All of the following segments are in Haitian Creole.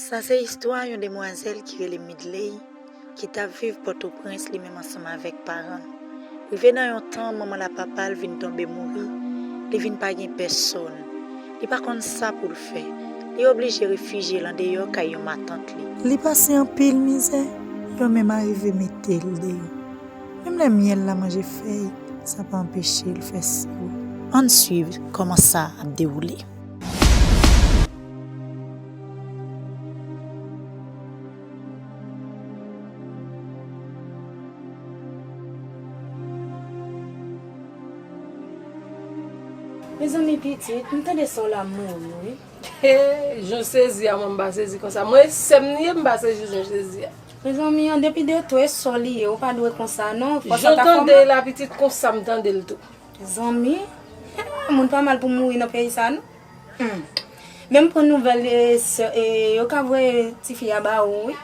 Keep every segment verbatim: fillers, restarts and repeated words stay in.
Sa se istwa yon demwazèl ki rele Midley, ki t ap viv Pòtoprens li menm ansanm avèk paran l. Rive nan yon tan, manman l ak papa l vin tonbe mouri, li vin pa gen pèsòn. Li pa konn sa pou l fè. Li oblije refijye l andeyò kay yon matant li. Li pase anpil mizè, yo menm arive mete l deyò. Menm lè myèl la manje fèy, sa pa anpeche l fè siwo. Ann swiv kòman sa ap dewoule. Mezanmi pitit, m tande sè w la mouri wi. He, jan w sezi a, mwen m pa sezi konsa. Mwen, e sè m li ye, m pa sezi jan w sezi a. Mezanmi, an depi de tou, e sè w li ye, ou pa dwe konsa non. Fò sa ta fè mal. Jan w tande l la, pitit, konsa m tande l tou. Mezanmi, he, moun pa mal pou mouri nan peyi sa non. Hmm. Men m pran nouvèl, e, sè, e, yo ka voye tifi a ba ou wi.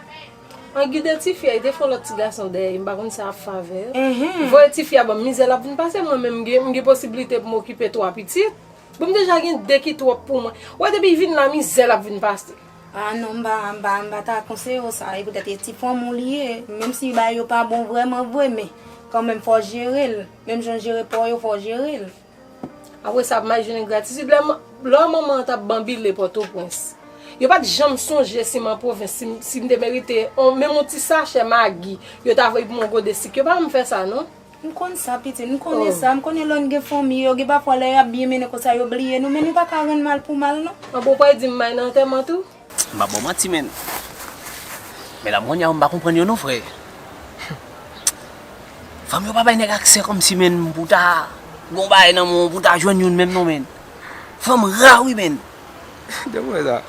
An gide tifi a, li te fè yon lòt ti gason dèyè, m pa konn sa ap fè avè yo. Enhen. Voye tifi a ban m, mizè l ap vin pase, mwen menm m gen, m gen posiblite pou m okipe twa pitit. Bon, m deja gen de ki twòp pou mwen. Ou wè, depi l vin la, mizè l ap vin pase. A non, m pa, m pa, m pa ta konseye w sa. E poutèt e ti fanm ou li ye. Menm si bagay yo pa bon vrèman vre, men kanmenm fò w jere l. Menm jan w jere pa w yo, fò w jere l. Apre sa, ap may jwenn gratitid. Lè m, lè manman an t ap banbile Pòtoprens, yo pa t janm sonje si m an pwovens, si m, si m te merite on, menm on ti sachè magi, yo ta voye pou m, on gode sik. Yo pa janm fè sa, non. M konn sa, pitit, m konnen sa. M konnen lè w gen fanmi, yo gen pafwa lè y ap byen mennen konsa, yo bliye nou, men nou pa ka rann mal pou mal, non. An bon, w pral di m may nan antèman tou? M pa ba w manti, menn. Men la m kounye a, m pa konprann yo non, frè. Fanm yo pa bay nèg aksè kòmsi, menn, pou ta gon bagay nan men w, pou ta jwenn youn menm non, menn. Fanm ra wi, menn. Depi sa.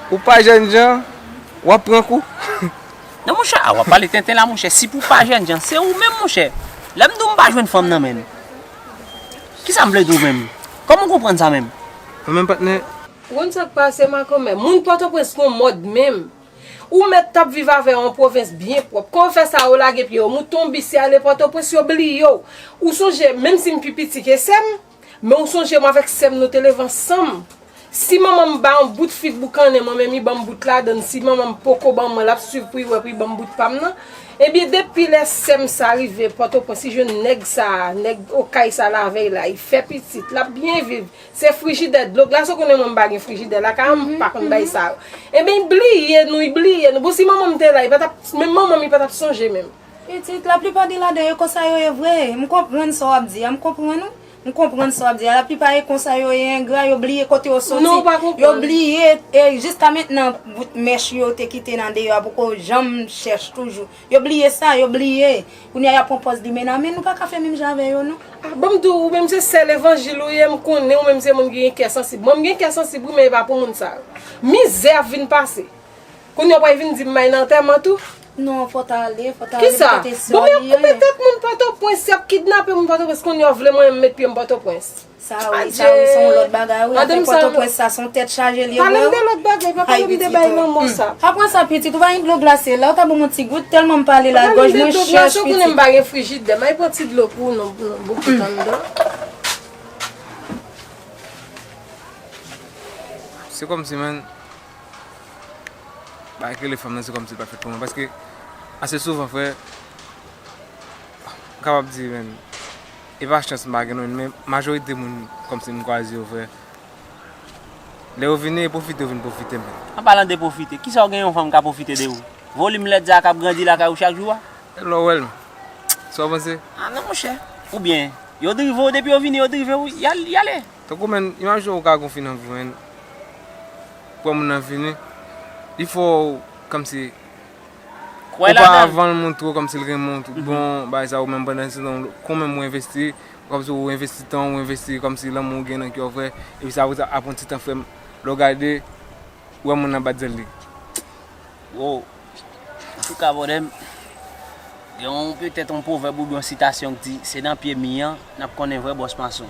Ou pa jènjan, w ap pran kou. Non, monchè, a, w ap pale tenten la, monchè. Si pou pa jènjan, se ou menm, monchè. Lè m di w m pa jwenn fanm nan, menn. Kisa m vle di w menm? Kòman w konprann sa menm? Mwen menm, patnè. Ou konn sa k pase, makomè? Moun Pòtoprens gon mòd menm. Ou mèt t ap viv avè yon pwovens byen pwòp. Kòman w fè sa, yo lage pye yo, mouton bisi ale Pòtoprens, yo bliye w. Ou sonje, menm si m pi piti ke sè m, men ou sonje mwen avèk sè m, nou te leve ansanm. Si manman m ba yon bout fig boukannen, mwen menm, li ban m bout ladann. Si manman m poko ban mwen, l ap swiv pou li wè, pou li ban m bout pa m nan. Ebyen, depi lè sè m sa rive Pòtoprens, li jwenn nèg sa, nèg Okay sa lavèy la, li fè pitit, l ap byen viv. Se frijidè, dlo glas, ou konnen mwen m pa gen frijidè lakay mwen, m pa konn bay sa yo. Ebyen, li bliye nou, li bliye nou. Bon, si manman m te la, li pa t ap, menm manman m, li pa t ap sonje menm. Pitit, laplipa de ladan yo konsa yo ye vre. M konprann sa w ap di a, m konprann ou. M konprann sa w ap di a. Laplipa e konsa yo ye engra, yo bliye kote yo soti. Non, ou pa konprann. Yo bliye, e jiska mentnan, bout mèch yo te kite nan deyò a, poko janm chèch toujou. Yo bliye sa, yo bliye. Kounye a y ap pran pòz limena, men nou pa ka fè menm jan avè yo non. A, ban m di w, ou menm se sè levanjil ou ye, m konnen ou menm se moun ki gen kè sansib. Mwen, m gen kè sansib wi, men e pa pou moun sa yo. Mizè ap vin pase. Kounye a w pral vin di m may nan antèman tou. Non, fò w ta ale, fò w ta ale, poutèt e sè w li ye. Bon, men y ap koupe tèt moun Pòtoprens, y ap kidnape moun Pòtoprens, kounye a w vle mwen menm met pye m Pòtoprens. Sa wi, sa wi, se yon lòt bagay wi. Afè Pòtoprens sa, se yon tèt chaje li ye vre wi. Pale m de lòt bagay, pa pale m de bay lanmò sa. Apre sa, pitit, ou pa gen dlo glase la, ou ta ban m yon ti gout, tèlman m pale la, gòj mwen chèch, pitit. Pa pale m de dlo glase, ou konnen m pa gen frijidè, m al pran ti dlo pou ou non, non, boubout anndan. Se kòmsi, menn, bagay ki rele fanm nan, se kòmsi l pa fèt pou mwen. Paske, ase souvan, frè, m kapab di, menn, e pa chans m pa gen non, men majorite moun kòmsi m kwaze yo, frè. Lè yo vini, e pwofite yo vin pwofite, menn. An palan de pwofite, kisa w gen yon fanm ka pwofite de ou? Volim lèd sa k ap grandi lakay ou chak jou a? Lè w wè l, sa w panse? A non, monchè. Oubyen, yo drive w, depi yo vini, yo drive w, y al, y ale. Tankou, menn, imajine w ka gon fi nan vi w, menn. Ou wè moun nan vini, li fè w kòmsi ou pa avan l montre w kòmsi l renmen w tout bon, bagay sa yo, menm pandan se tan, kanmenm ou envesti, kòmsi ou envesti tan, ou envesti kòmsi lanmou ou gen nan kè w, frè. Epi sa, apre sa, apre yon ti tan, frè m, lè w gade, ou wè moun nan bat zèl li. Wow. Antouka, brother m, gen yon, petèt yon pwovèb oubyen yon sitasyon ki di, se nan pye mi an n ap konnen vrè bòs mason.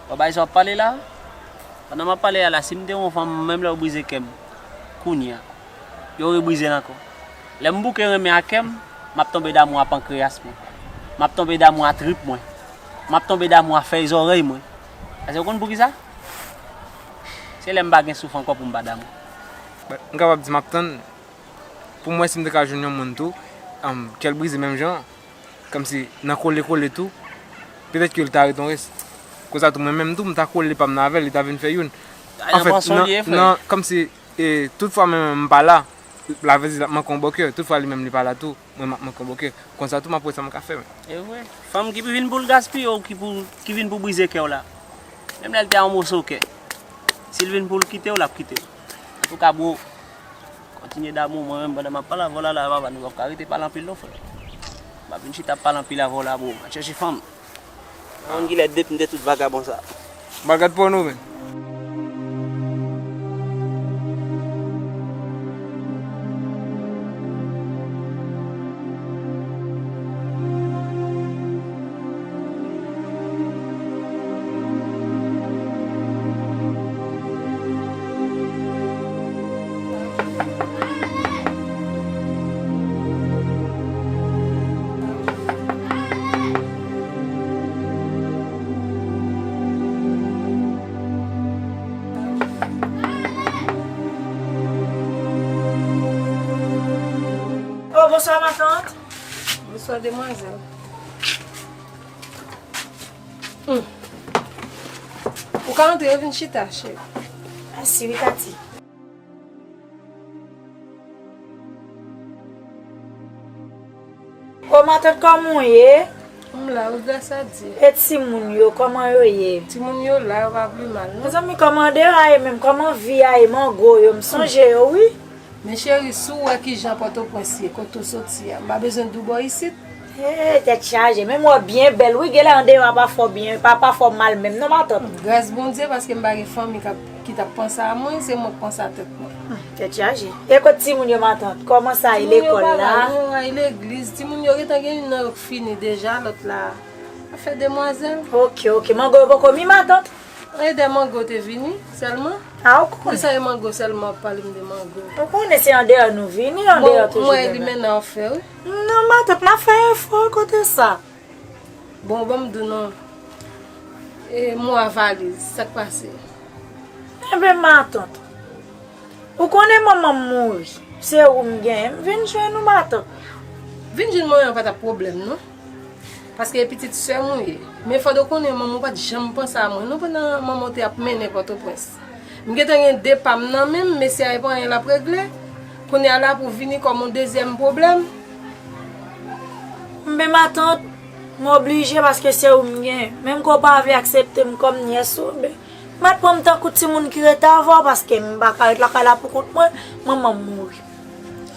Wè bagay sa w ap pale la? Pandan m ap pale a la, si m te yon fanm, menm lè yo brize kè m, kounye a, yo rebrize l ankò. Lè m bouke renmen ak kè m, m ap tonbe damou a pankreyas mwen. M ap tonbe damou a trip mwen. M ap tonbe damou a fèy zòrèy mwen. Èske w konn poukisa? Se lè m pa gen souf ankò pou m pa damou. M kapab di m ap tann pou m wè si m te ka jwenn yon moun tou, um, kè l brize menm jan, kòmsi nan kole kole tou, petèt ke l ta ret yon rès. Konsa tou, mwen menm tou, m ta kole pa m nan avè l, li ta vin fè youn. Anfèt, nan, nan, kòmsi, e, tout fwa mwen menm m pa la, la vle di l ap manke yon bò kè, tout fwa li menm li pa la tou, mwen m ap manke yon bò kè. Konsa tou, m ap wè sa m ka fè, men. E vre. Fanm ki vin pou l gaspiye w, ki pou, ki vin pou brize kè w la. Menm lè l te a yon moso kè. Si l vin pou l kite w, l ap kite w. Antouka, bro, kontinye damou. Mwen menm, pandan m ap pale avè w la, la, papa, nou p ap ka rete pale anpil non, frè. M ap vin chita ap pale anpil avè w la, bro. M ap chèche fanm. Mwen konn kilè depi m te tout vagabon sa. M al gad pòno, men. Oh, bonswa, matant. Bonswa, demwazèl. Hmm. Ou ka antre, vin chita, cheri. Mèsi, wi, Tati. O matant, kòman w ye? M la wi, gras a Dye. E timoun yo, kòman yo ye? Timoun yo la, yo pa pi mal non. Mezanmi, kòman deyò a ye menm? Kòman vi a ye? Mango yo, m sonje yo wi. Men cheri, si w wè kijan Pòtoprens ye, kote w soti a, m pa bezwen di w bò isit. Hey, tèt chaje. Menm w byen bèl wi, genlè andeyò a pa fè w byen, pa, pa fè w mal menm non, matant. Gras Bondye, paske m pa gen fanmi k ap, ki t ap panse a mwen, se mwen k panse a tèt mwen. Hmm, tèt chaje. E kot timoun yo, matant? Kòman sa ye lekòl la? Timoun yo pa mal non, yo al legliz. Timoun yo gentan gen youn nan yo k fini deja, lòt la ap fè demwazèl. Ok, ok. Mango yo poko mi, matant? E de mango te vini sèlman. A, ou konnen. Se sa e mango sèlman, w ap pale m de mango. Ou konnen se andeyò nou vini, andeyò toujou. Bon, mwen li menm nan fè wi. Non, matant, n ap fè efò kote sa. Bon, ban m di w non. E mwa valiz, sa k pase? Enben, matant, ou konnen manman m mouri. Se ou m genyen, m vin jwenn ou, matant. Vin jwenn mwen an pa t ap pwoblèm non. Paske e pitit sè m ou ye. Men fò w konnen manman w pa t janm panse a mwen non pandan manman w te ap mennen Pòtoprens. M gentan gen de pa m nan men m, mesye a e pa anyen l ap regle. Kounye a la pou w vini kòm yon dezyèm pwoblèm. Enben matant, m oblije paske se ou m gen. Menm ke w pa vle aksepte m kòm nyès ou, enben, mèt pran m tankou timoun ki rete avè w paske m pa ka ret lakay la pou kont mwen, manman m mouri.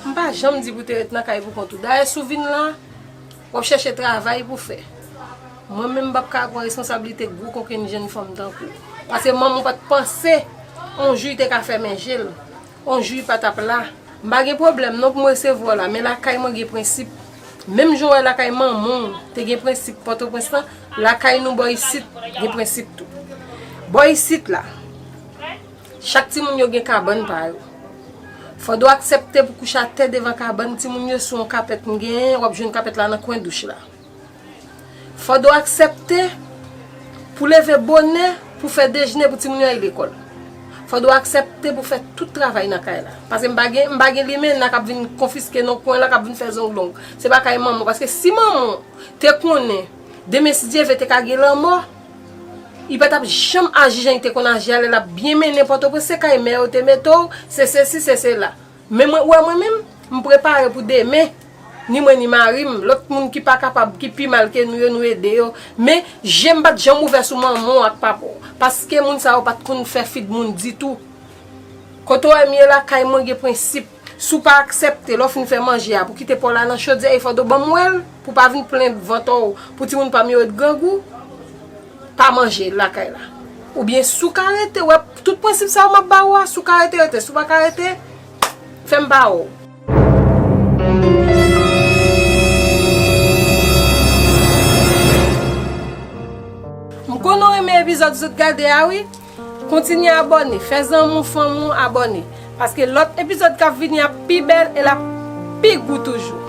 M pa janm di pou w te ret nan kay pou kont ou. Dayè si w vin la, w ap chèche travay pou w fè. Mwen menm m p ap ka pran responsablite gwo kokenn jèn fanm tankou w. Paske manman w pa t panse on jou li te ka fèmen je l, on jou li pa t ap la. M pa gen pwoblèm non pou m resevwa w la, men lakay mwen gen prensip. Menm jan w wè lakay manman w te gen prensip Pòtoprens lan, lakay nou bò isit gen prensip tou. Bò isit la, chak timoun yo gen kabann pa yo. Fò w aksepte pou kouche atè devan kabann timoun yo sou yon kapèt m genyen, w ap jwenn kapèt la nan kwen douch la. Fò w aksepte pou leve bonè pou fè dejene pou timoun yo al lekòl. Fò w aksepte pou fè tout travay nan kay la. Paske m pa gen, m pa gen limena k ap vin konfiske nan kwen la, k ap vin fè zong long. Se pa kay manman w. Paske si manman w te konnen demen si Dye vle te ka gen lanmò, li pa t ap janm aji jan li te konn aji a lè l ap byen mennen Pòtoprens. Se kay mè yo te mete w, se sesi, se sela. Men mwen, ou wè mwen menm, m prepare pou demen. Ni mwen, ni mari m. Lòt moun ki pa kapab, ki pi mal ke nou yo, nou ede yo. Men, je m pa t janm ouvè sou manman w ak papa w. Paske moun sa yo pa t konn fè fi d moun ditou. Kote w wè m ye la, kay mwen gen prensip. Si w pa aksepte, lè w fin fè manje a, pou kite pa w la nan chodyè, e fò w ban m wè l, pou w pa vin plen vant w, pou timoun pa m yo ret grangou. Pa manje lakay la. Oubyen si w ka rete, wè, tout prensip sa yo m ap ba ou a, si w ka rete, rete. Si w pa ka rete, fè m pa wè w. M konnen w renmen epizòd sot gade a wi. Kontinye abòne, fè zanmi w, fanmi w abòne. Paske lòt epizòd k ap vini ap pi bèl e l ap pi gou toujou.